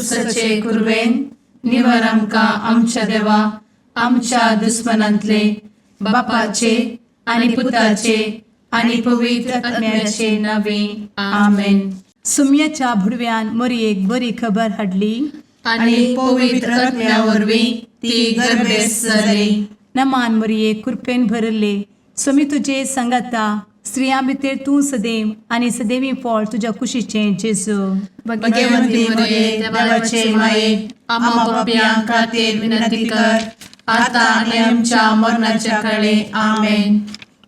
कुर्साचे कुरवेन निवर आमकां आमच्या देवा आमच्या दुस्मनांतले बापाचे आनी पुताचे आनी पवित्र आत्म्याचे नावे. आमेन. सुम्याच्या भुडव्यान मोरयेक बरी खबर हाडली. आनी पवित्र आत्म्या वरवीं ती गर्भेस्त जाली. नमान मोरये, कृपेन भरले, स्वामी तुजे सांगाता. स्त्रियां भितर तूं सदैव आनी सदैवी फळ तुज्या कुशीचें जेजू. भगवंती मरिये, देवाचे माये, आम्हा पापयां खातीर विनंती कर, आता आनी आमच्या मरणाच्या काळी. आमेन.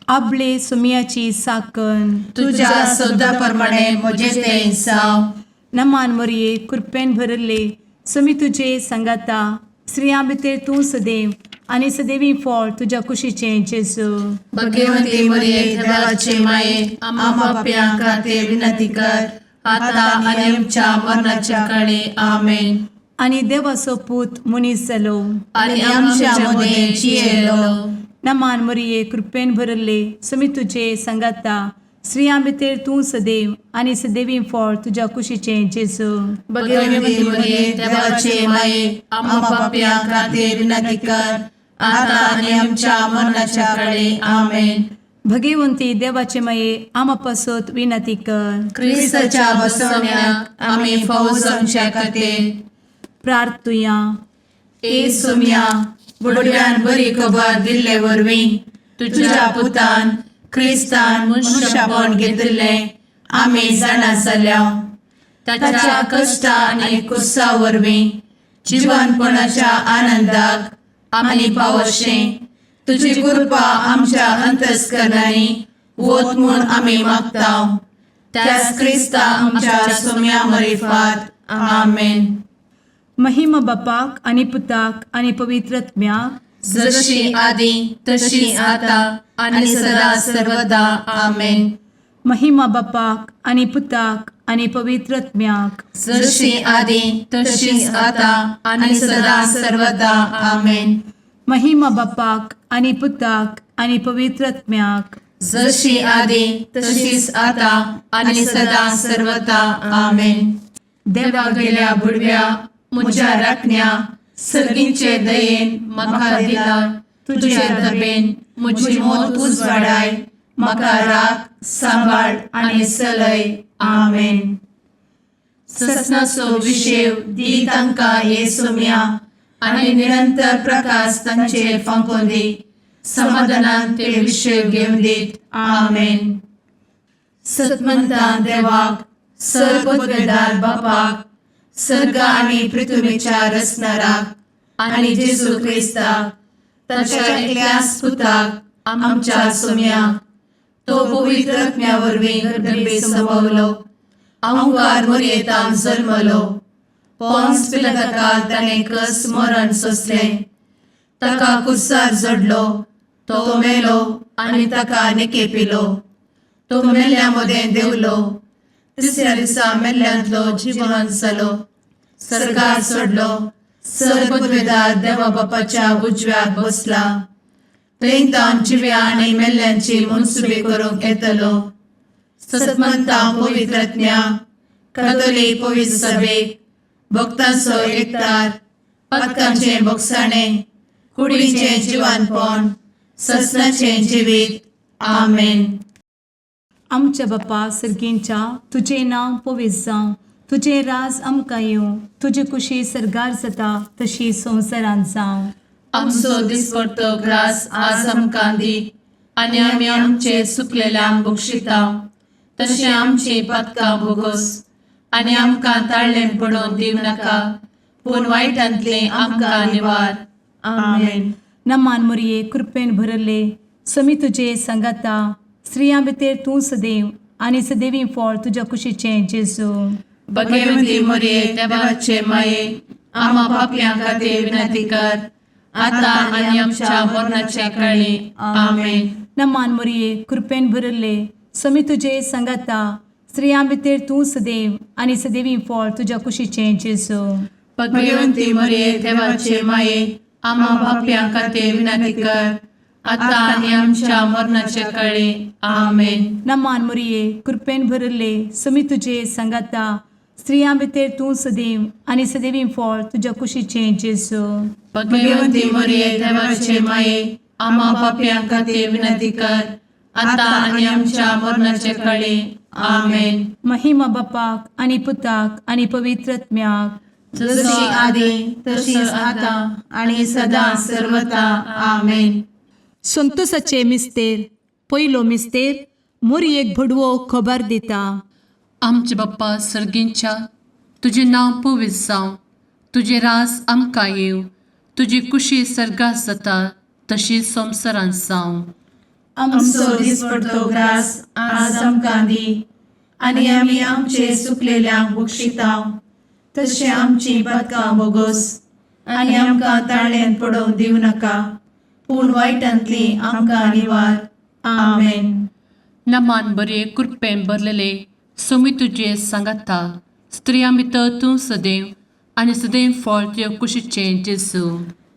आबले सुम्याची साकन. तुझ्या शब्दा प्रमाणे म्हजे ते जावं. नमान मोरये, कृपेन भरले, स्वामी तुजे सांगाता. स्त्रियां भितर तूं सदैव आनी सदैवी फळ तुज्या कुशीचें जेजू. भगवंती मरिये, देवाचे माये, आम्हा पापयां खातीर विनंती कर, आता आनी आमच्या मरणाच्या काळी. आमेन. आनी देवाचो पूत मनीस जालो आनी आमच्या मदें जियेलो. नमान मोरये, कृपेन भरले, स्वामी तुजे सांगाता. स्त्रियां भितर तूं सदैव आनी सदैवी फळ तुज्या कुशीचें जेजू. भगवंती मरिये, देवाचे माये, आम्हा पापयां खातीर विनंती कर, आता आनी आमच्या मरणाच्या काळी. आमेन. भगवंती देवाचे माये, आमा पासत विनंती कर. क्रिस्ताच्या बसवण्याक आमी फावो जावच्या खातीर प्रार्थुया. ए सोम्या, बुडव्यान बरी खबर दिल्ले वरवीं तुझ्या पुतान क्रिस्तान मनुष्यपण घेतिल्लें आमी जाणा जाल्या. ताच्या कश्टा आनी कुर्सा वरवीं जिवनपणाच्या आनंदाक आमी पावशें तुजी कृपा आमच्या अंतस्करणांनी वत म्हूण आमी मागता, त्याच क्रिस्ता आमच्या सोम्या मरिफात. आमेन. महिमा बापाक आनी पुताक आनी पवित्र आत्म्याक. जशी आदी तशी आता आणि सदा सर्वदा. आमेन. महिमा बापाक आनी पुताक आनी पवित्र आत्म्याक. जशी आदी तशीच आता आणि सदा सर्वदा. आमेन. महिमा बापाक आनी पुताक आनी पवित्र आत्म्याक. जशी आदी तशीच आता आणि सदा सर्वदा. आमेन. देवा गेल्या बुडव्या म्हज्या राखण्या, सर्गींचे दयेन म्हाका दिला तुझे दबेन म्हजी मोत उजवाडाय, म्हाका राख, सांबाळ आनी चलय. आमेन. ससनाचो विशेव दी तांकां हे सोम्या आनी निरंतर प्रकाश तांचेर फांकोवन दी. समाधानान ते विशेव घेवन दीत. आमेन. सतमंतान देवाक, सर्वपदवेदार बापाक, सर्ग आनी पृथ्वीच्या रचणाराक आनी जेजू क्रिस्ताक ताच्या एकल्याच पुताक आमच्या सोम्याक, तो पवित्र आत्म्या वरवीं गर्भे संभवलो, अंकार मोरयेतान जल्मलो, पोन्स पिलाताकाल ताणें कस मरण सोंसलें, ताका कुर्सार जडलो, तो मेलो आनी ताका निकेपिलो, तो मेल्ल्या मदें देंवलो, तिसऱ्या दिसा मेल्ल्यांतलो जिवन जालो, सर्गार चडलो, सर्वपदवेदार देवा बापाच्या उजव्याक बसला, थंय तावन जिव्या आनी मेल्ल्यांची मनसुबी करूंक येतलो. सतमंता पवित्र आत्म्या, कथोलीक पवित्र सभेक, भक्तांचो एकतार, पातकांचें भोगसाणें, कुडीचें जिवानपण, ससनाचें जिवीत. आमेन. आमच्या बापा सर्गींच्या, तुजें नांव पवित्र जावं, तुजें राज आमकां येवं, तुजी कुशी सर्गार जाता तशी संवसारांत जावं. आमचो दिसपडतो ग्रास आज आमकां दी आनी आमी आमचे चुकलेल्यांक बक्षिता तशें आमची पातकां भोगोस आनी आमकां ताळ्ळें पडोवन दिवं नाका, पूण वायटांतलें आमकां निवार. आमेन. नमान मोरये, कृपेन भरले, समी तुजे सांगाता. स्त्रियां भितर तूं सदैव आनी सदैवी फळ तुज्या कुशीचें जेजू. भगवती मोरये, देवाचे माये, आम्हा पापयां खातीर विनंती कर, आता आनी आमच्या मरणाच्या काळी. आमेन. नमान मोरये, कृपेन भरले, समी तुजे सांगाता. स्त्रियां भितर तूं सदैव आनी सदैवी फळ तुज्या कुशीचें जेजू. भगवती मोरये, देवाचे माये, आम्हा पापयां खातीर विनंती कर, आता आनी आमच्या मरणाच्या काळी. आमेन. नमान मोरये, कृपेन भरले, समी तुजे सांगाता. स्त्रियां भितर तूं सदैव आनी सदैवी फळ तुज्या कुशीचें जेजू. भगवंती मरिये, देवाचे माये, आम्हा पापयां खातीर विनंती कर, आता आनी आमच्या मरणाचे कळी. आमेन. महिमा बापाक आनी पुताक आनी पवित्र आत्म्याक. जशी आदी तशीच आता आणि सदा सर्वता. आमेन. संतोषाचे मिस्तेर. पयलो मिस्तेर, मोरयेक भडवो खबर दिता. आमचे बाप्पा सर्गींच्या, तुजें नांव पवित्र जावं, तुजें रास आमकां येवं, तुजी कुशी सर्गात जाता तशी संवसारांत जावं. आमचो दिसपडतो ग्रास आज आमकां दी आनी आमी आमचे सुकलेल्यांक बक्षितांव तशें आमची पदकां बोगोस आनी आमकां ताळ्यान पडोवंक दिवं नाका, पूण वायटांतली आमकां निवार. आमेन. नमान बरे, कृपेन भरलेले, सोमी तुजे सांगाता, स्त्रियां भितर तूं सदैव आनी सदैव फळ तुजे कुशीचें जेजू.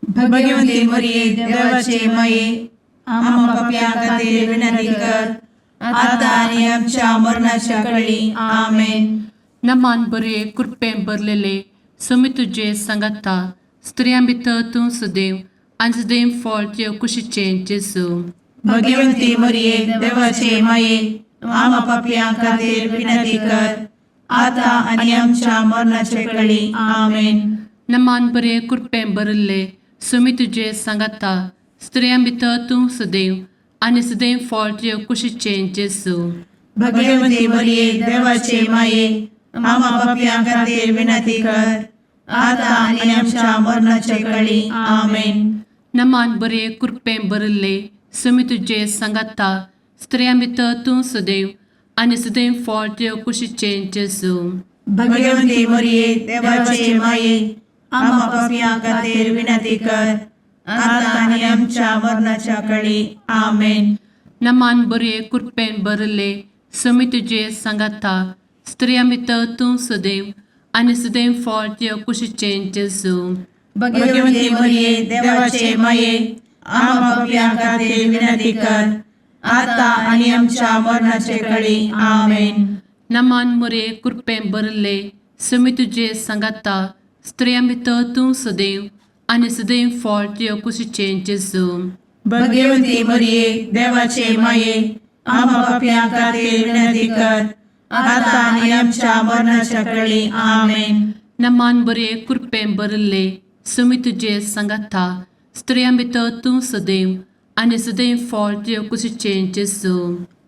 भगवंती मरिये, देवाचे माये, आम्हा पापयां खातीर विनंती कर, आता आनी आमच्या मरणाच्या कळी. आमेन. नमान बरे, कृपेन भरलेले, सोमी तुजे सांगाता, स्त्रियां भितर तूं सदैव आनी सदैव फळ तुजे कुशीचें जेजू. भगवंती मरिये, देवाचे माये, आम्हा पापयां खातीर विनंती कर, आता आनी आमच्या मरणाचे कळी. आमेन. नमान बरे, कृपेन भरिल्ले, सोमी तुजे सांगाता, स्त्रियां भितर तूं सदैव आनी सदैव फळ तुजे कुशीचें जेजू. भगवंती मरिये, देवाचे माये, आम्हा पापयां खातीर विनंती कर, आता आनी आमच्या मरणाचे कळी. आमेन. नमान बरे, कृपेन भरिल्ले, सोमी तुजे सांगाता, स्त्रियां भितर तूं सदैव आनी सदैव फळ तुजे कुशीचें जेजू. भगवंती मरिये, देवाचे माये, आम्हा पापयां खातीर विनंती कर, आता आनी आमच्या मरणाच्या कळी. आमेन. नमान बरे, कृपेन भरिल्ले, सोमी तुजे सांगाता, स्त्रियां भितर तूं सदैव आनी सदैव फळ तुजे कुशीचें जेजू. भगवंती मरिये, देवाचे माये, आम्हा पापयां खातीर विनंती कर, आता आनी आमच्या मरणाचे कळी. आमेन. नमान मोरे, कृपेन भरिल्ले, सोमी तुजे सांगाता, स्त्रियां भितर तूं सदैव आनी सदैव फळ तुजे कुशीचें जेजू. भगवंती मरिये, देवाचे माये, आम्हा पापयां खातीर विनंती कर, आता आनी आमच्या मरणाच्या कळी. आमेन. नमान बरे, कृपेन भरिल्ले, सोमी तुजे सांगाता, स्त्रियां भितर तूं सदैव आनी सदैव फळ तुजे कुशीचें जेजू.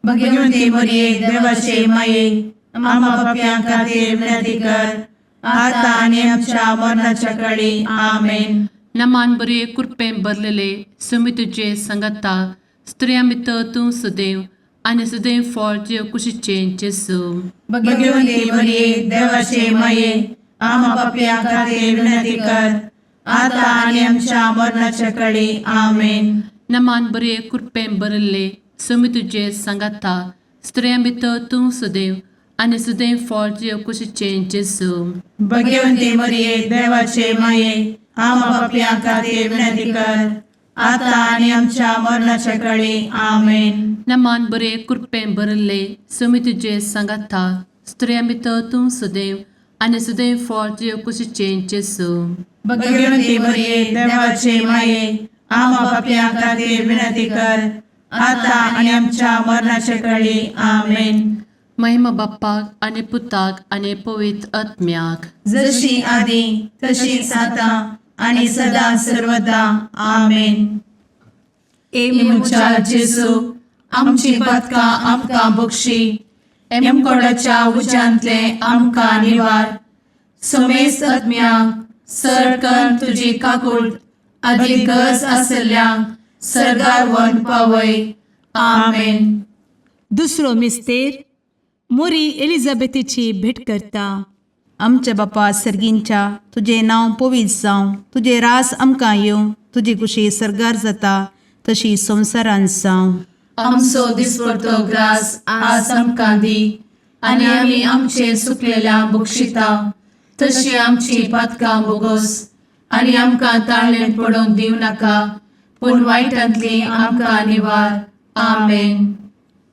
भगवंती मरिये, देवाचे माये, आम्हा पापयां खातीर विनंती कर, आता आनी आमच्या मरणाच्या कळी. आमेन. नमान बरे, कृपेन भरलेले, सोमी तुजे सांगाता, स्त्रियां भितर तूं सदैव आनी सदैव फळ तुजे कुशीचें जेजू. भगवंती मरिये, देवाचे माये, आम्हा पापयां खातीर विनंती कर, आता आनी आमच्या मरणाच्या कळी. आमेन. नमान बरे, कृपेन भरिल्ले, सोमी तुजे सांगाता, स्त्रियां भितर तूं सदैव आनी सदैव फळ तुजे कुशीचें जेजू. भगवंती मरिये, देवाचे माये, आम्हा पापयां खातीर विनंती कर, आता आनी आमच्या मरणाच्या कळी. आमेन. नमान बरे, कृपेन भरिल्ले, सोमी तुजे सांगाता, स्त्रियां भितर तूं सदैव आनी सदैव फळ तुजे कुशीचें जेजू. भगवंती मरिये, देवाचे माये, आम्हा पापयां खातीर विनंती कर, आता आनी आमच्या मरणाच्या कळी. आमेन. महिमा बाप्पाक आनी पुताक आनी पवित्र आत्म्याक. जशी आदी तशीच आता आणि सदा सर्वदा. आमेन. ए म्हज्या जेजू, आमची पदकां आमकां बक्षी, एमकोडाच्या उज्यांतले आमकां निवार, समेस्त आत्म्यांक सरकन तुजी काकूळ आदी गरज आसल्ल्यांक सर्गार वन पावय. आमेन. दुसरो मिस्तेर, मोरी एलिझाबेथीची भेट करता. आमच्या बापा सर्गींच्या, तुजें नांव पवित्र जावं, तुजें रास आमकां येवं, तुजी कुशी सर्गार जाता तशी संवसारांत जावं. आमचो दिसपडतो ग्रास आज आमकां दी आनी आमी आमचे सुकलेल्या बक्षिता तशी आमची पातकां बोगोस आनी आमकां ताळ्ळें पडोवंक दिवं नाका, पूण वायटांतली आमकां निवार. आमेन.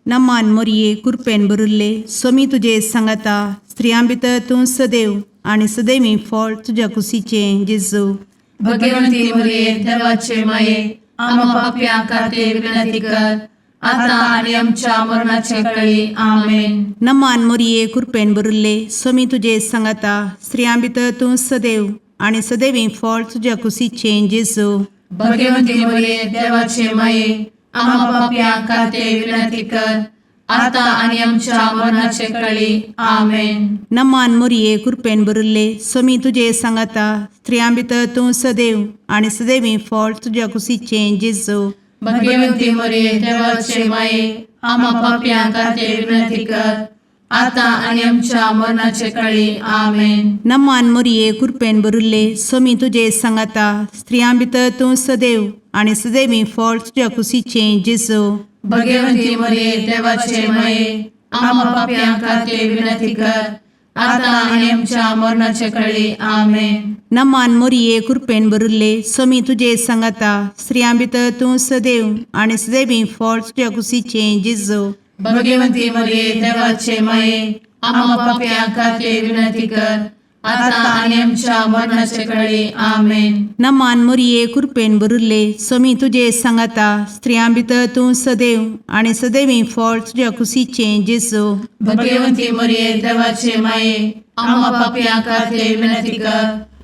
नमान मोरये, कुरपेन भरिल्ले, स्वामी तुजे सांगाता, स्त्रियां भितर तूं सदैव आनी सदैवी फळ तुज्या कुशीचें जेजू. भगवंती मरिये देवाचे माये, आम्हा पापयां खातीर विनंती कर, आता आनी आमच्या मरणाचे कळी. आमेन. नमान मोरये, कृपेन भरिल्ले, स्वामी तुजे सांगाता. स्त्रियां भितर तूं सदैव आनी सदैवी फळ तुज्या कुशीचें जेजू. भगवंती मरिये देवाचे माये, आम्हा पापयां खातीर विनंती कर, आता आनी आमच्या मरणाचे कळी. आमेन. नमान मोरये, कृपेन भरिल्ले, स्वामी तुजे सांगाता. स्त्रियां भितर तूं सदैव आनी सदैवी फळ तुज्या कुशीचें जेजू. भगवंती मरिये देवाचे माये, आम्हा पापयां खातीर विनंती कर, आता आनी आमच्या मरणाचे कळी. आमेन. नमान मोरये, कृपेन भरिल्ले, स्वामी तुजे सांगाता. स्त्रियां भितर तूं सदैव आनी सदैवी फळ तुज्या कुशीचें जेजू. भगवंती मरिये देवाचे माये, आम्हा पापयां खातीर विनंती कर, आता आनी आमच्या मरणाचे कळी. आमेन. नमान मोरये, कृपेन भरिल्ले, स्वामी तुजे सांगाता. स्त्रियां भितर तूं सदैव आनी सदैवी फळ तुज्या कुशीचें जेजू. भगवंती मरिये देवाचे माये, आम्हा पापयां खातीर विनंती कर, आता आनी आमच्या मरणाचे कळी. आमेन. नमान मोरये, कृपेन भरिल्ले, स्वामी तुजे सांगाता. स्त्रियां भितर तूं सदैव आनी सदैवी फळ तुज्या कुशीचें जेजू. भगवंती मरिये देवाचे माये, आम्हा पापयां खातीर विनंती कर,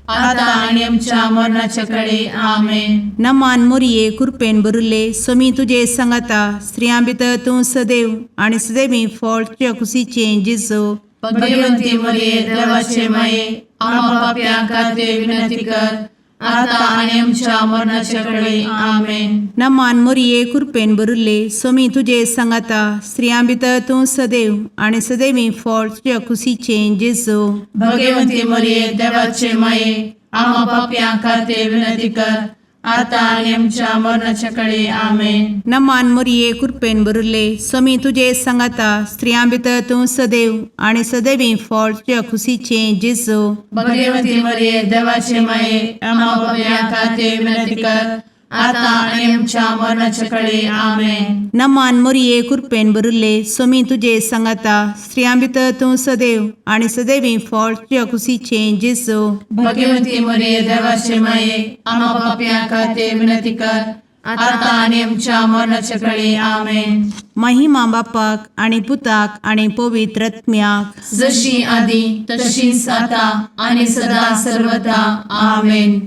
आता आनी आमच्या मरणाचे कळी. आमेन. नमान मोरये, कृपेन भरिल्ले, स्वामी तुजे सांगाता. स्त्रियां भितर तूं सदैव आनी सदैवी फळ तुज्या कुशीचें जेजू. भगवंती मरिये देवाचे माये, आम्हा पापयां खातीर विनंती कर, आता आनी आमच्या मरणाचे कळी. आमेन. नमान मोरये, कृपेन भरिल्ले, स्वामी तुजे सांगाता. स्त्रियां भितर तूं सदैव आनी सदैवी फळ तुज्या कुशीचें जेजू. भगवंती मरिये देवाचे माये, आम्हा पापयां खातीर विनंती कर, आता आनी आमच्या मरणाच्या कळी. आमेन. नमान मोरये, कृपेन भरिल्ले, स्वामी तुजे सांगाता. स्त्रियां भितर तूं सदैव आनी सदैवी फळ तुज्या कुशीचें जेजू. भगवंती मरिये देवाचे माये, आम्हा पापयां खातीर विनंती कर, आता आनी आमच्या मरणाच्या कळी. आमेन. नमान मोरये, कृपेन भरिल्ले, स्वामी तुजे सांगाता. स्त्रियां भितर तूं सदैव आनी सदैवी फळ तुज्या कुशीचें जेजू. भगवंती मरिये देवाचे माये, आम्हा पापयां खातीर विनंती कर, आता आनी आमच्या मरणाच्या कळी. आमेन. महिमा बापाक आनी पुताक आनी पवित्र आत्म्याक, जशी आदी तशीच आता आनी सदा सर्वदा. आमेन.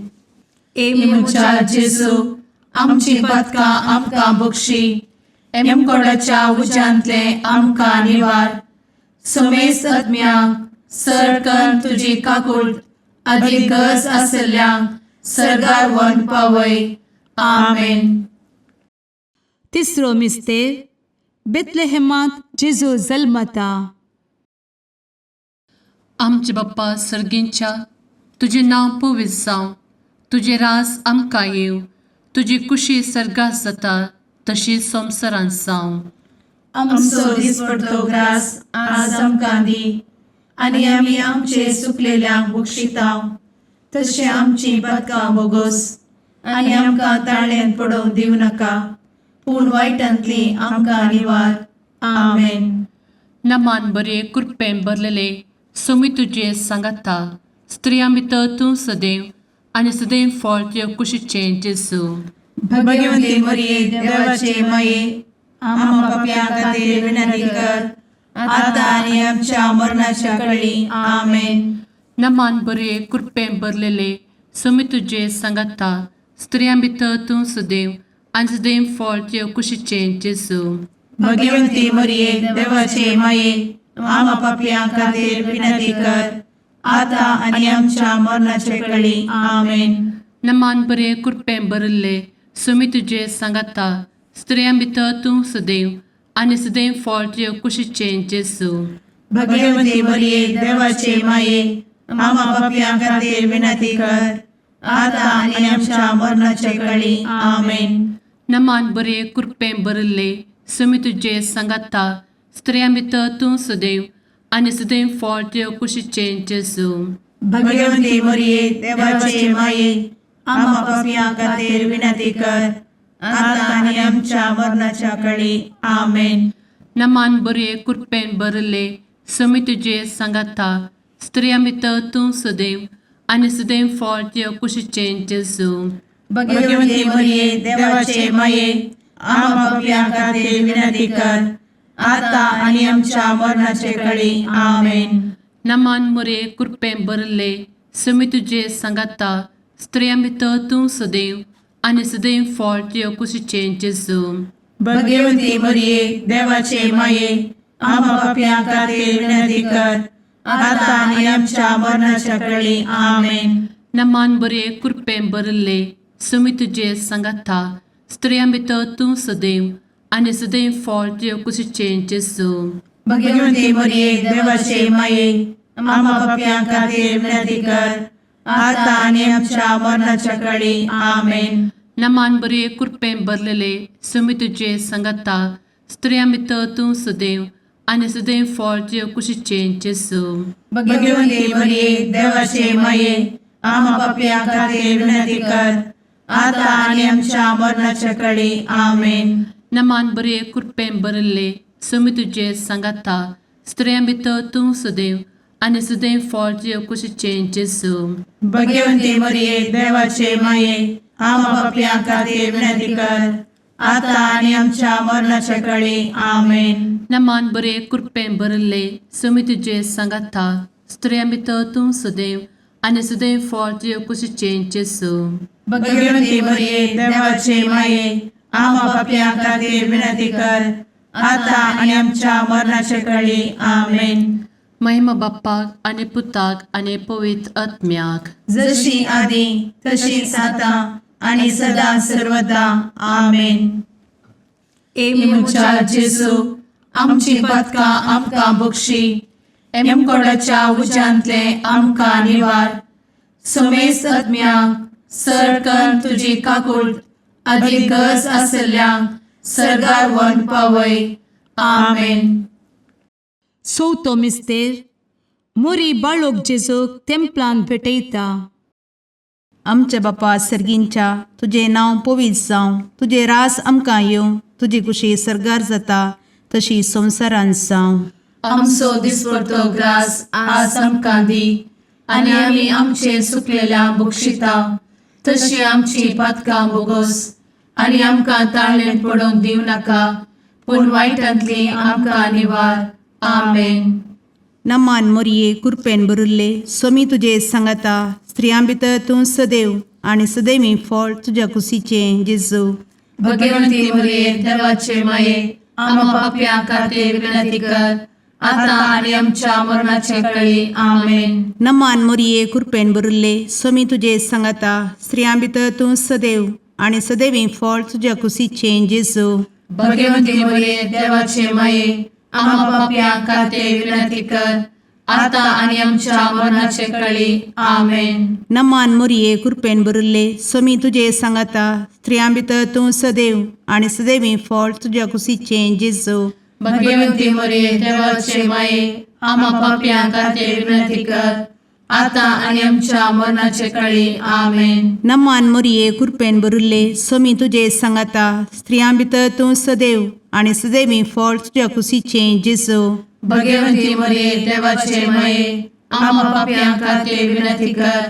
ए म्हज्या जेजू, आमची पातकां आमकां बक्षी, एमकोडाच्या उज्यांतले आमकां निवार, समेस्त आत्म्यांक सरकन तुजी काकूट आदी गरज आसल्ल्यांक सर्गार व्हरून पावय. आमेन. तिसरो मिस्तेर, बेतलेहेमांत जेजू जल्मता. आमचे बाप्पा सर्गींच्या, तुजें नांव पवित्र जावं, तुजें राज आमकां येवं, तुजी कुशी सर्गात जाता तशी संवसारांत जावं. आमचो दिसपडतो ग्रास आज आमकां दी, आनी आमी आमचे सुकलेल्यांक बक्षितांव, तशें आमची पातकां बोगोस, आनी आमकां ताळ्यान पडोवंक दिवं नाका, पूण वायटांतली आमकां निवार. आमेन. नमान बरे, कृपेन भरलेले, सोमी तुजे सांगाता, स्त्रियां भितर तूं सदैव आनी सदैव फळ तुजे कुशीचें जेजू. भगवंती मरिये देवाचे माये, आम्हा पापयां खातीर विनंती कर, आता आनी आमच्या मरणाच्या कळी. आमेन. नमान बरे, कृपेन भरलेले, सोमी तुजे सांगाता, स्त्रियां भितर तूं सदैव आनी सदैव फळ तुजे कुशीचें जेजू. भगवंती मरिये देवाचे माये, आम्हा पापयां खातीर विनंती कर, आता आनी आमच्या मरणाच्या कळी. आमेन. नमान बरे, कृपेन भरिल्ले, सोमी तुजे सांगाता, स्त्रियां भितर तूं सदैव आनी सदैव फळ तुजे कुशीचें जेजू. भगवंती मरिये देवाचे माये, आम्हा पापयां खातीर विनंती कर, आता आनी आमच्या मरणाच्या कळी. आमेन. नमान बरे, कृपेन भरिल्ले, सोमी तुजे सांगाता, स्त्रियां भितर तूं सदैव आनी सदैव फळ तुजे कुशीचें जेजू. भगवंती मरिये देवाचे माये, आम्हा पापयां खातीर विनंती कर, आता आनी आमच्या मरणाच्या कळी. आमेन. नमान बरे, कृपेन भरिल्ले, समी तुजे सांगाता स्त्रियां भितर तूं सदैव आनी सदैव फळ तुज्या कुशीचें जेजू. भगवती मरिये, देवाचे माये, आम्हा पापयां खातीर विनंती कर, आता आनी आमच्या मरणाचे कळी. आमेन. नमान मुरे कृपें भरले समी तुजे सांगाता स्त्रियां भितर तूं सदैव आनी सदैव फळ तुज्या कुशीचें जेजू. भगवती मरिये, देवाचे माये, आम्हा पापयां खातीर विनंती कर, आता आनी आमच्या मरणाच्या कळी. आमेन. नमान बरे कृपें भरले समी तुजे सांगाता स्त्रियां भितर तूं सदैव आनी सदैव फळ तुज्या कुशीचें जेजू. भगवती मरिये, देवाचे माये, आम्हा पापयां खातीर विनंती कर, आता आनी आमच्या मरणाच्या कळी. आमेन. नमान बरे कृपें भरलेले समी तुजे सांगाता स्त्रियां भितर तूं सदैव आनी सदैव फळ तुज्या कुशीचें जेजू. भगवती मरिये, देवाचे माये, आम्हा पापयां खातीर विनंती कर, आता आनी आमच्या मरणाच्या कळी. आमेन. नमान बरे कृपें भरले समी तुजे सांगाता स्त्रियां भितर तूं सदैव आनी सदैव फळ तुज्या कुशीचें जेजू. भगवती मरिये, देवाचे माये, आम्हा पापयां खातीर विनंती कर, आता आनी आमच्या मरणाच्या कळी. आमेन. नमान बरे कृपें भरले समी तुजे सांगाता स्त्रियां भितर तूं सदैव आनी सदैव फळ तुज्या कुशीचें जेजू. भगवती मरिये, देवाचे माये, आम्हा पापयां खातीर विनंती कर, आता आनी आमच्या मरणाच्या कळी. आमेन. महिमा बाप्पाक आनी पुताक आनी पवित्र आत्म्याक. जशी आदी तशीच आता आणि सदा सर्वदा. आमेन. ए म्हज्या जेजू, आमची पातकां आमकां बक्षी, एमकोडाच्या उज्यांतले आमकां निवार, समेस्त आत्म्यांक सरकन तुजी काकूळ आदी गरज आसल्ल्यांक सर्गार व्हरून पावय. आमेन. चवथो मिस्तेर मुरी बाळोक जेजूक तेंपलान भेटयता. आमच्या बापा सर्गींच्या, तुजें नांव पवित्र जावं, तुजें रास आमकां येवं, तुजी कुशी सर्गार जाता तशी संवसारांत जावं. आमचो दिसपडतो ग्रास आज आमकां दी आनी आमी आमचे सुकलेल्या बक्षिता तशी आमची पातकां बोगोस आनी आमकां ताळणेंत पडोवंक दिवं नाका पूण वायटांतली आमकां निवार. आमेन. नमान मोरये, कुरपेन भरिल्ले, सोमी तुजे सांगाता, स्त्रियां भितर तूं सदैव आनी सदैवी फळ तुज्या कुशीचें जेजू. भगवंती मरिये, देवाचे माये, आम्हा पापयां खातीर विनंती कर, आता आनी आमच्या मरणाचे कळी. आमेन. नमान मोरये, कुरपेन भरिल्ले, सोमी तुजे सांगाता, स्त्रियां भितर तूं सदैव आनी सदैवी फळ तुज्या कुशीचें जेजू. भगवंती मरिये, देवाचे माये, आम्हा पापयां खातीर विनंती कर, आता आनी आमच्या मरणाचे कळी. आमेन. नमान मोरये, कुरपेन भरिल्ले, सोमी तुजे सांगाता, स्त्रियां भितर तूं सदैव आनी सदैवी फळ तुज्या कुशीचें जेजू. भगवंती मरिये, देवाचे माये, आम्हा पापयां खातीर विनंती कर, आता आनी आमच्या मरणाचे कळी. आमेन. नमान मोरये, कुरपेन भरिल्ले, सोमी तुजे सांगाता, स्त्रियां भितर तूं सदैव आनी सदैवी फळ तुज्या कुशीचें जेजू. भगवंती मरिये, देवाचे माये, आम्हा पापयां खातीर विनंती कर,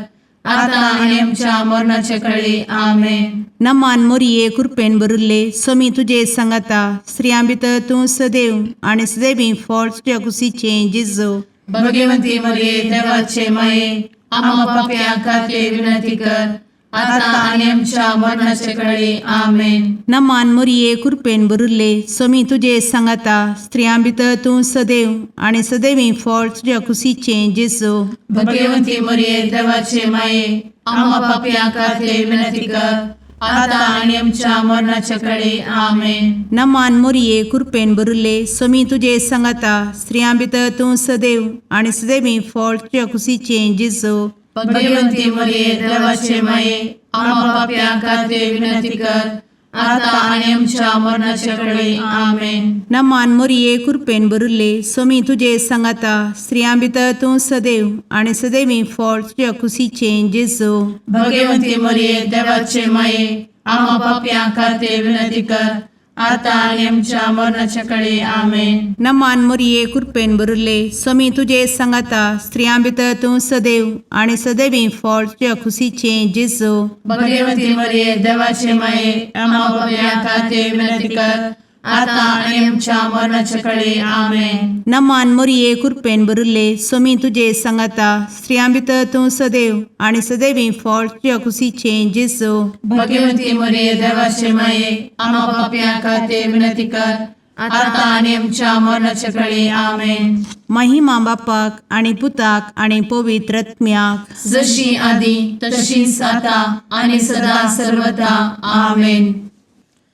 आता आनी आमच्या मरणाचे कळी. आमेन. नमान मोरये, कुरपेन भरिल्ले, सोमी तुजे सांगाता, स्त्रियां भितर तूं सदैव आनी सदैवी फळ तुज्या कुशीचें जेजू. भगवंती मरिये, देवाचे माये, आम्हा पापयां खातीर विनंती कर, आता आनी आमच्या मरणाचे कळी. आमेन. नमान मोरये, कुरपेन भरिल्ले, सोमी तुजे सांगाता, स्त्रियां भितर तूं सदैव आनी सदैवी फळ तुज्या कुशीचें जेजू. भगवंती मरिये, देवाचे माये, आम्हा पापयां खातीर विनंती कर, आता आनी आमच्या मरणाचे कळी. आमेन. नमान मोरये, कुरपेन भरिल्ले, सोमी तुजे सांगाता, स्त्रियां भितर तूं सदैव आनी सदैवी फळ तुज्या कुशीचें जेजू. भगवंती मरिये, देवाचे माये, आम्हा पापयां खातीर विनंती कर, आता आनी आमच्या मरणाचे कळी. आमेन. नमान मोरये, कुरपेन भरिल्ले, सोमी तुजे सांगाता, स्त्रियां भितर तूं सदैव आनी सदैवी फळ तुज्या कुशीचें जेजू. भगवंती मरिये, देवाचे माये, आम्हा पापयां खातीर विनंती कर, आतां आनी आमच्या मरणाच्या कडे आमेन. नमान मोरये, कृपेन भरिल्ले, स्वामी तुजे सांगाता. स्त्रियां भितर तूं सदैव आनी सदैवी फळ तुज्या खुशीचें जेजू. भगवती मरिये, देवाचे माये, आम्हा पापयां खातीर विनंती कर, आतां आनी आमच्या मरणाच्या कडे आमेन. नमान मोरये, कृपेन भरिल्ले, स्वामी तुजे सांगाता. स्त्रियां भितर तूं सदैव आनी सदैवी फळ तुज्या खुशीचें जेजू. भगवती मरिये, देवाचे माये, आम्हा पापयां खातीर विनंती कर, आतां आनी आमच्या मरणाच्या कडे आमेन. महिमा बापाक आनी पुताक आनी पवित्र आत्म्याक. जशी आदी तशीच आता आणि सदा सर्वदा आमेन.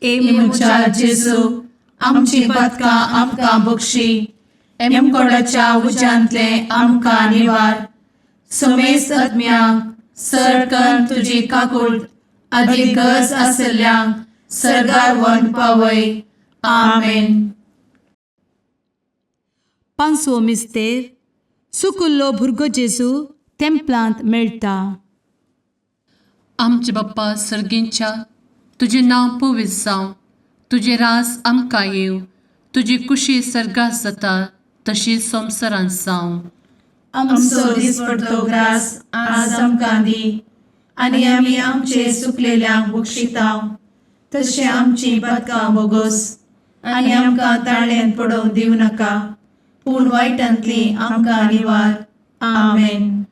ए म्हज्या जेजू, आमची पदकां आमकां बक्षी, एमकोडाच्या उज्यांतले आमकां निवार, समेस्त आत्म्यांक सरकन तुजी काकूळ आदी गरज आसल्ल्यांक सरगार वन पावय. आमेन. पांचवो मिस्तेर, सुकुल्लो भुरगो जेजू तेंपलांत मेळटा. आमचे बाप्पा सर्गींच्या, तुजें नांव पवित्र जावं, तुजें रास आमकां येवं, तुजी कुशी सर्गात जाता तशी संवसारांत जावं. आमचो दिसपडतो ग्रास आज आमकां दी, आनी आमी आमचे सुकलेल्यांक बक्षितांव, तशें आमची पदकां बोगोस, आनी आमकां ताळ्यान पडोवंक दिवं नाका, पूण वायटांतली आमकां निवार. आमेन.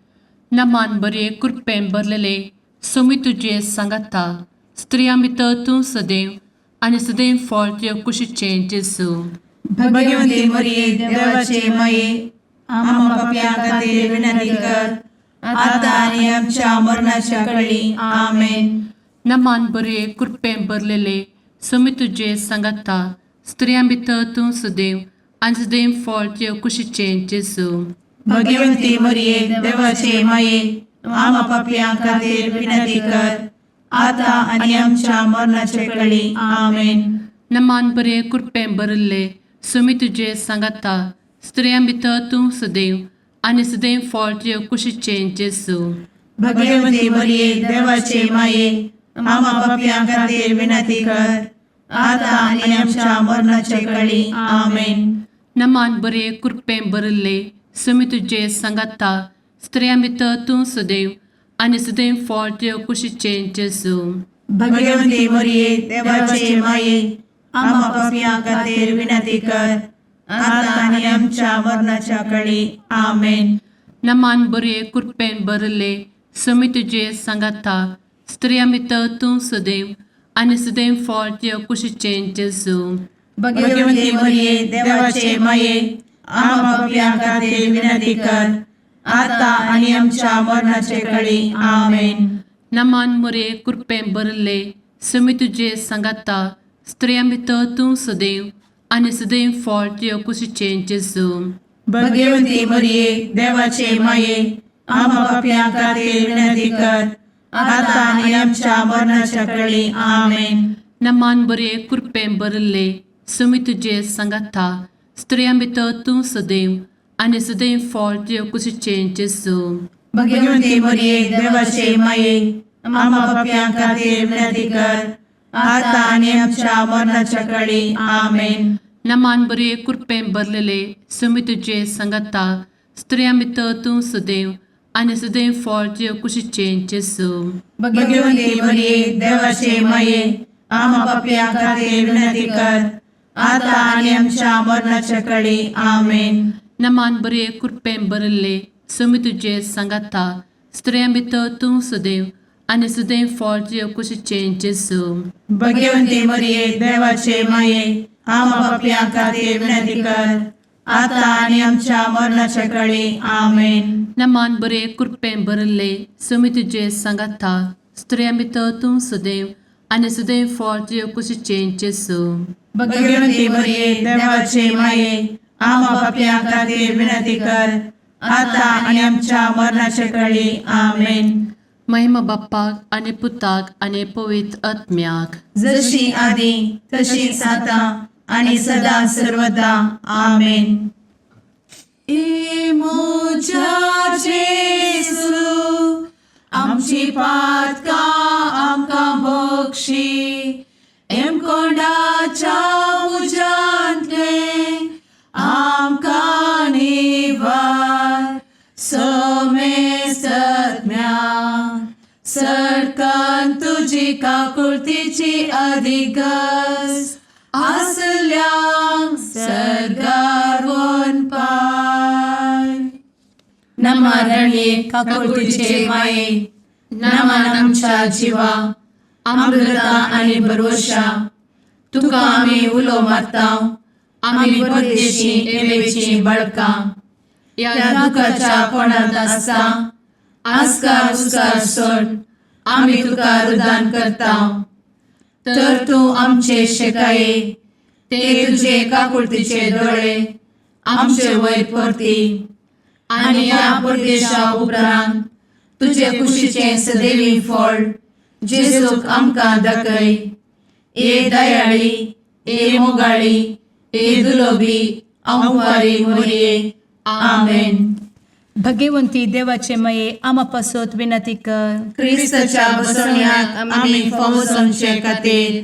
नमान बरे, कृपेन भरलेले, सोमी तुजे सांगाता. स्त्रियां भितर तूं सदैव आनी सदैव फळ तुज्या कुशीचें जेजू. भगवती मरिये, देवाचे माये, आम्हा पापयां खातीर विनंती कर, आतां आनी आमच्या मरणाच्या कळी. आमेन. नमान बरे, कृपेन भरलेले, सोमी तुजे सांगाता. स्त्रियां भितर तूं सदैव आनी सदैव फळ तुज्या कुशीचें जेजू. भगवती मरिये, देवाचे माये, आम्हा पापयां खातीर विनंती कर, आतां आनी आमच्या मरणाचे कळी. आमेन. नमान बरे, कृपेन भरिल्ले, सुमी तुजे सांगाता. स्त्रियां भितर तूं सदैव आनी सदैव फळ तुज्या कुशीचें जेजू. भगवती मरिये, देवाचे माये, आम्हा पापयां खातीर विनंती कर, आतां आनी आमच्या मरणाचे कळी. आमेन. नमान बरे, कृपेन भरिल्ले, सुमी तुजे सांगाता. स्त्रियां भितर तूं सदैव आनी सदैव फळ तुज्या कुशीचें जेजू. भगवती मरिये, देवाचे माये, आम्हा पापयां खातीर विनंती कर, आतां आनी आमच्या मरणाच्या कळी. आमेन. नमान बरे, कृपेन भरिल्ले, सुमी तुजे सांगाता. स्त्रियां भितर तूं सदैव आनी सदैव फळ तुज्या कुशीचें जेजू. भगवती मरिये, देवाचे माये, आम्हा पापयां खातीर विनंती कर, आतां आनी आमच्या मरणाचे कळी. आमेन. नमान मुरे, कृपेन भरिल्ले, सुमी तुजे सांगाता. स्त्रियां भितर तूं सदैव आनी सदैव फळ तुज्या कुशीचें जेजू. भगवती मरिये, देवाचे माये, आम्हा पापयां खातीर विनंती कर, आतां आनी आमच्या मरणाच्या कळी. आमेन. नमान बरे, कृपेन भरिल्ले, सुमी तुजे सांगाता. स्त्रियां भितर तूं सदैव आनी सदैव फळ तुज्या कुशीचें जेजू. भगवती मरिये, देवाचे माये, आम्हा पापयां खातीर विनंती कर, आतां आनी आमच्या मरणाच्या कळी. आमेन. नमान बरे, कृपेन भरलेले, सुमी तुजे सांगाता. स्त्रियां भितर तूं सदैव आनी सदैव फळ तुज्या कुशीचें जेजू. भगवती मरिये, देवाचे माये, आम्हा पापयां खातीर विनंती कर, आतां आनी आमच्या मरणाच्या कळी. आमेन. नमान बरे, कृपेन भरिल्ले, सुमी तुजे सांगाता. स्त्रियां भितर तूं सदैव आनी सदैव फळ तुज्या कुशीचें जेजू. भगवती मरिये, देवाचे माये, आम्हा पापयां खातीर विनंती कर, आतां आनी आमच्या मरणाच्या कळी. आमेन. नमान बरे, कृपेन भरिल्ले, सुमी तुजे सांगाता. स्त्रियां भितर तूं सदैव आनी सदैव फळ तुज्या कुशीचें जेजू. भगवती मरिये, देवाचे माये, आम्हा पापयां खातीर विनंती कर, आतां आनी आमच्या मरणाच्या कळी. आमेन. महिमा बाप्पाक आनी पुताक आनी पवित्र आत्म्याक. जशी आदी तशीच आता आणि सदा सर्वदा. आमेन. ए म्हज्या जेजू, आमची पातकां आमकां बक्षी, एमकोंडाच्या तुजी काकुळतीची अधिगस आसल्यांक सर्गार पाय. नमा रणये काकुळतीचे माये, नमन आमच्या जिवा, अमृता आनी भरवशा, तुका आमी उलो मारता, आमी परदेशी एवेची बळकां ह्या दुखाच्या कोणांत आसता आस्कार उस्कार सोड आमी तुका रुदान करता. तर तूं आमचे शेकाये ते तुजे काकुळतीचे दोळे आमचे वयर परती आनी ह्या परदेशा उपरांत तुजे कुशीचें सदैवी फळ जेजूक आमकां दाखय. ए दयाळी, ए मोगाळी, ए दुलोबी अंवारी मोरये, आमेन. भगवंती देवाचे मये आमा पासत विनंती कर. क्रिस्ताच्या बसवण्याक आमी फावो जावचे खातीर.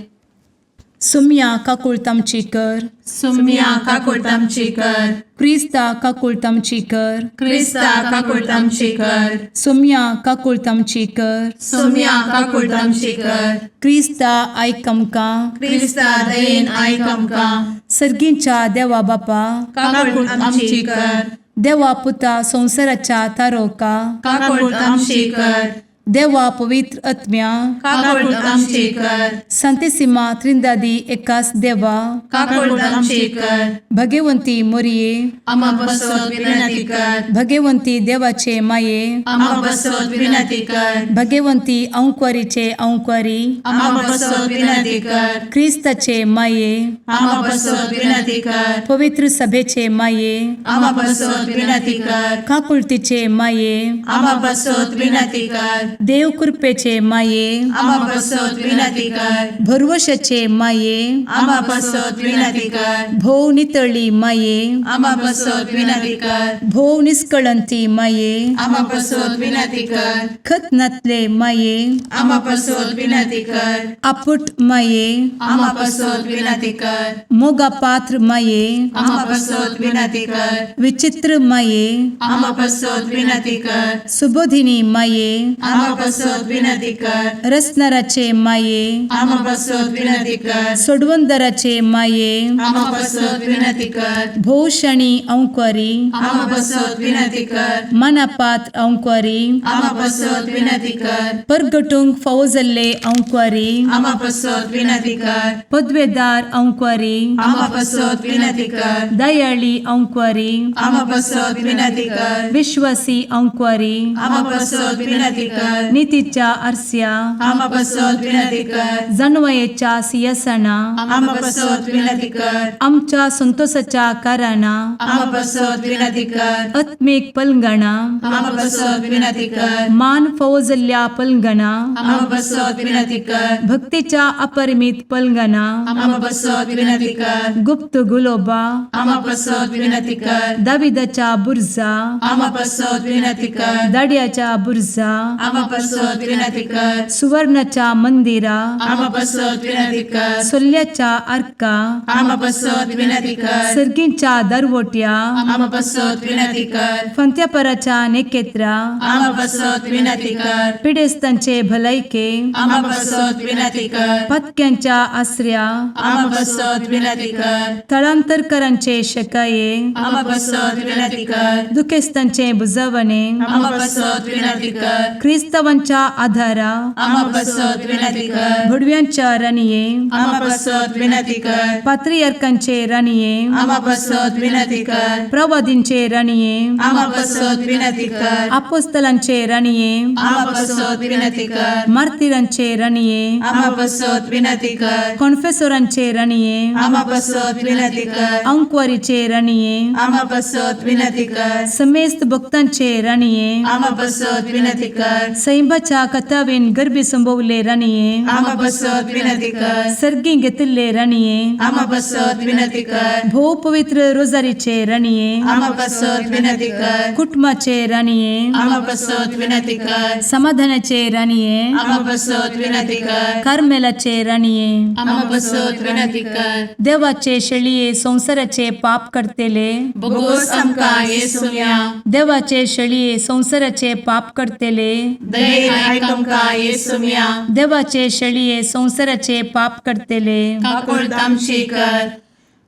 सुम्या काकुळत आमची कर. सुम्या काकुळट आमची कर. क्रिस्ता काकुळत आमची कर. क्रिस्ता काकुळट आमची कर. सुम्या काकुळत आमची कर. सुम्या काकुळट आमची कर. क्रिस्ता आयक आमकां. क्रिस्ता दयेन आयक आमकां. सर्गींच्या देवा बापा, काकुळट आमची कर. देवा पुता संवसाराच्या तारोका, काकुळट आमची कर. देवा पवित्र आत्म्या, काकुळट आमची कर. संतेसिमा त्रिंदादी एकास देवा, काकुळट आमची कर. भगवंती मोरये, आमा बसत विनंती कर. भगवंती देवाचे माये, आमा बसत विनंती कर. भगवंती अंक्वारीचे अंक्वारी, आमा बसत विनंती कर. क्रिस्ताचे माये, आमा बसत विनंती कर. पवित्र सभेचे माये, आमा बसत विनंती कर. काकुळतीचे माये, आमा बसत विनंती कर. देव कृपेचे माये, आमा बसत विनंती कर. भरवशाचे माये, आमा बसत विनंती कर. भोव नितळी माये, आमा बसत विनंती कर. भोव निष्कळंती माये, आमा बसत विनंती कर. खत नातले माये, आमा बसत विनंती कर. आपुट माये, आमा बसत विनंती कर. मोगा पात्र माये, आमा बसत विनंती कर. विचित्र माये, आमा बसत विनंती कर. सुबोधिनी माये, आमा बसत विनंती कर. रसनाराचे माये, आमा बसत विनंती कर. सोडवंदराचे माये, आमा बसत विनंती कर. भोवशणी अंक्वारी, आमा बसत विनंती कर. मनापात्र अंक्वारी, आमा बसत विनंती कर. परगटूंक फावो जाल्ले अंक्वारी, आमा बसत विनंती कर. पदवेदार अंक्वारी, आमा बसत विनंती कर. दयाळी अंक्वारी, आमा बसत विनंती कर. विश्वासी अंक्वारी, आमा बसत विनंती कर. नितीच्या आरस्या, आमा बसत विनंती कर. जानवयेच्या सियासना, आमा बसत विनंती कर. आमच्या संतोषाच्या कारणा, आमा बसत विनंती कर. आत्मीक पलंगणा, आमा बसत विनंती कर. मान फावो जाल्ल्या पलंगणा, आमा बसत विनंती कर. भक्तीच्या अपरिमित पलंगणा, आमा बसत विनंती कर. गुप्त गुलोबा, आमा बसत विनंती कर. दाविदाच्या बुर्जा, आमा बसत विनंती कर. दाड्याच्या बुर्जा, आमा बसत विनंती कर. सुवर्णाच्या मंदिरा, आमा बसत विनंती कर. सोल्ल्याच्या आर्का, आमा बसत विनंती कर. सर्गींच्या दरवट्या, आमा बसत विनंती कर. फंत्यापराच्या नेकेत्रा, आमा बसत विनंती कर. पिडेस्तांचे भलायके, आमा बसत विनंती कर. पत्क्यांच्या आसऱ्या, आमा बसत विनंती कर. थळांतरकरांचे शकाये, आमा बसत विनंती कर. दुखेस्तांचे बुजवणे, आमा बसत विनंती कर. क्रिस्तावांच्या आधारा, आमा बसत विनंती कर. भुडव्यांच्या राणये, आमा बसत विनंती कर. पात्रियार्कांचे राणये, आमा बसत विनंती कर. प्रवादींचे राणये, आमा बसत विनंती कर. आपोस्तलांचे राणये, आमा बसत विनंती कर. मार्तिरांचे राणये, आमा बसत विनंती कर. कॉन्फेसोरांचे राणये, आमा बसत विनंती कर. अंक्वारीचे राणये, आमा बसत विनंती कर. समेस्त भक्तांचे राणये, आमा बसत विनंती कर. सैंबाच्या कथावेन गर्भी संभवले राणये, आमा बसत विनंती कर. सर्गी घेतिल्ले राणये, आमा बसत विनंती कर. भोव पवित्र रोजारीचे राणये, आमा बसत विनंती कर. कुटुंबाचे राणये, आमा बसत विनंती कर. समाधानाचे राणये, आमा बसत विनंती कर. कार्मेलाचे राणये, आमा बसत विनंती कर. देवाचे शेळये संवसाराचे पाप करतेले, बोगोस आमकां येसुया. देवाचे शेळये संवसाराचे पाप करतेले, दयेन आयक आमकां येसुम्या. देवाचे शेळये संवसाराचे पाप करतले, काकुळट आमची कर.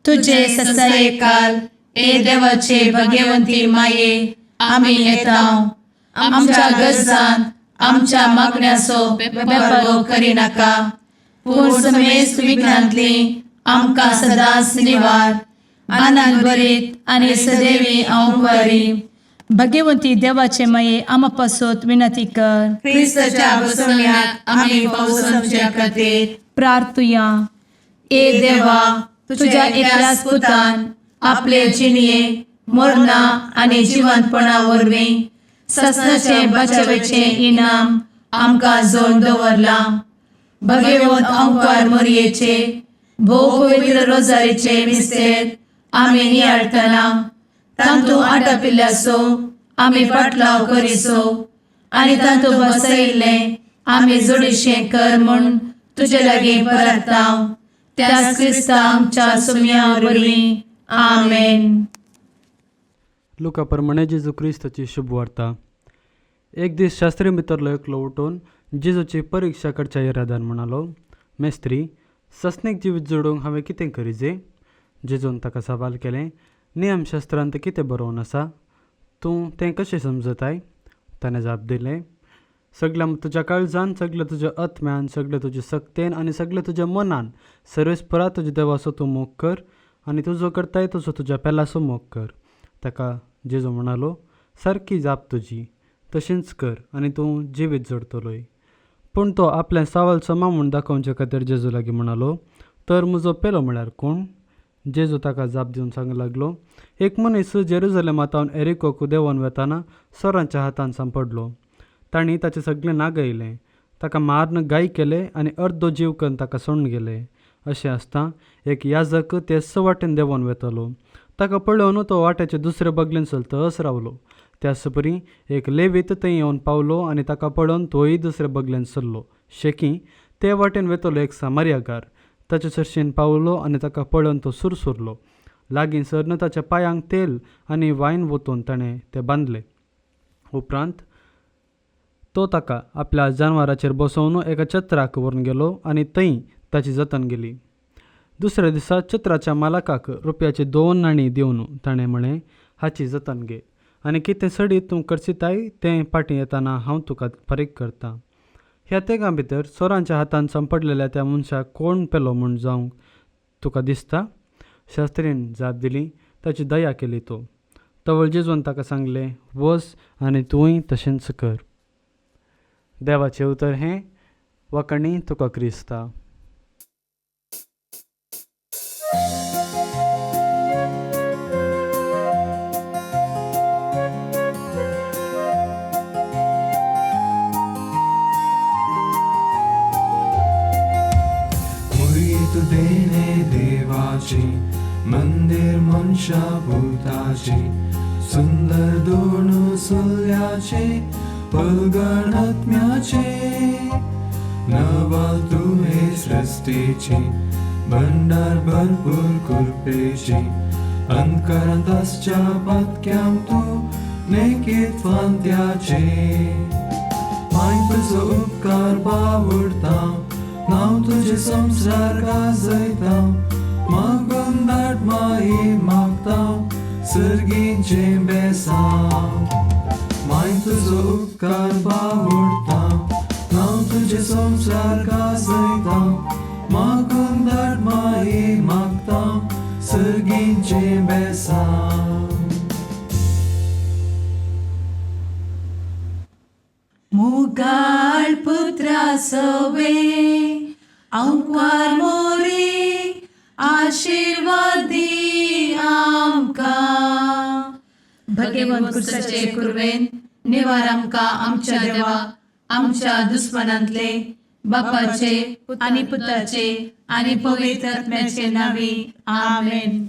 तुझे तुझे ससाये ससायकाल ए देवाचे भगवंती माये, आमी येता आमच्या गरजान आमच्या मागण्याचो बेपर्वो करिनाका, पूण समेस्त विघ्नांतली आमकां सदांच निवार. आनंद भरीत आनी सदैवी अंवकारी भगवंती देवाचे माये, आमा पासत विनंती कर. क्रिस्ताच्या बसवण्याक आमी पावसाच्या खातीर प्रार्थुया. ए देवा, तुझ्या एकल्याच पुतान आपले जिणये मरणा आनी जिवंतपणा वरवीं ससनाचे बचावेचें इनाम आमकां जोड दवरलां. भगवंत अंकार मोरयेचे भोव पवित्र रोजारीचे मिस्तेर आमी नियाळटना तांतू आटापिल्ल्याचो आमी पाटलाव करिसो आनी तांतू बसयिल्लें आमी जोडीशें कर म्हूण तुजे लागीं परताव, त्याच क्रिस्ता आमच्या सुम्या वरवीं. आमेन. लुका प्रमाणे जेजू क्रिस्ताची शुभवार्ता. एक दीस शास्त्री भितरलो एकलो उठून जेजूची परिक्षा करच्या इरादान म्हणालो, मेस्त्री, ससनीक जिवीत जोडूंक हांवें कितें करिजे? जेजून ताका सवाल केलें, नियमशास्त्रांत कितें बरोवन आसा, तूं तें कशें समजताय? ताणें जाप दिलें, सगल्या तुज्या काळजान, सगल्या तुज्या आत्म्यान, सगल्या तुज्या सक्तेन आनी सगल्या तुज्या मनान सर्वेस्परा तुज्या देवाचो तूं मोग कर आनी तुजो करताय तसो तुज्या पेलाचो मोग कर. ताका जेजू म्हणालो, सारकी जाप तुजी, तशेंच कर आनी तूं जिवीत जोडतलोय. पूण तो आपलें सवाल समा म्हूण दाखोवचे खातीर जेजू लागीं म्हणालो, तर म्हजो पेलो म्हळ्यार कोण? जेजू ताका जाप दिवन सांगूंक लागलो, एक मनीस जेरुजलेमांत एरिकोक देंवोन वेताना सोरांच्या हातान सांपडलो. तांणी ताचें सगळें नागयलें, ताका मारून गाय केले आनी अर्दो जीव करून ताका सोडून गेले. अशें आसता एक याजक तेच वाटेन देंवोन वेतालो. ताका पळोवन तो वाट्याचे दुसरे बगलेन चलतच रावलो. त्याच परी एक लेवीत थंय येवन पावलो आनी ताका पळोवन तोय दुसरे बगलेन सरलो. शेकी ते वाटेन वेतलो एक सामार्यागार ताचे सरशेन पावलो आनी ताका पळोवन तो सुरसुरलो. लागीं सरन ताच्या पांयांक तेल आनी वायन वोतून ताणें तें बांदलें. उपरांत तो ताका आपल्या जानवराचेर बसोवन एका चत्राक व्हरून गेलो आनी थंय ताची जतन गेली. दुसऱ्या दिसा चत्राच्या मालकाक रुपयाचे 2 नाणी दिवन ताणें म्हळें, हाची जतन घे आनी कितें सडीत तूं करसिताय तें फाटीं येताना हांव तुका फारीक करतां. ह्या तेगां भितर चोरांच्या हातान सांपडलेल्या त्या मनशाक कोण पेलो म्हूण जावंक तुका दिसता? शास्त्रीन जाप दिली, ताची दया केली तो. तवळ जेजून ताका सांगलें, वच आनी तूंय तशेंच कर. देवाचें उतर हें. वाकणी तुका क्रिस्ता. मुरीत देणे देवाची मंदिर मनशा भूताची सुंदर दोन सुल्याचे पलगण आत्म्याचे नवाल तुहे सृष्टीची भंडार भरपूर कृपेची अंतकरांत आसच्या पातक्यांक तूं नेकीत फांत्याचे माय तुजो उपकार बावडता नांव तुजें संवसार गाजयता मागून धाड माई मागता सर्गीचें बेसांव माय तुजो उपकार बावडता नांव तुजें संवसार गाजयता मागून धाड माई मागता सर्गीचें बेसांव. मुगाळ पुत्रा सवे अंकार मोरी आशीर्वाद दी आमकां. भगवंत कुर्साचे कुर्वेन निवार आमकां आमच्या देवा आमच्या दुस्मनांतले बापाचे आनी पुताचे आनी पवित्र आत्म्याचे नांवी. आमेन.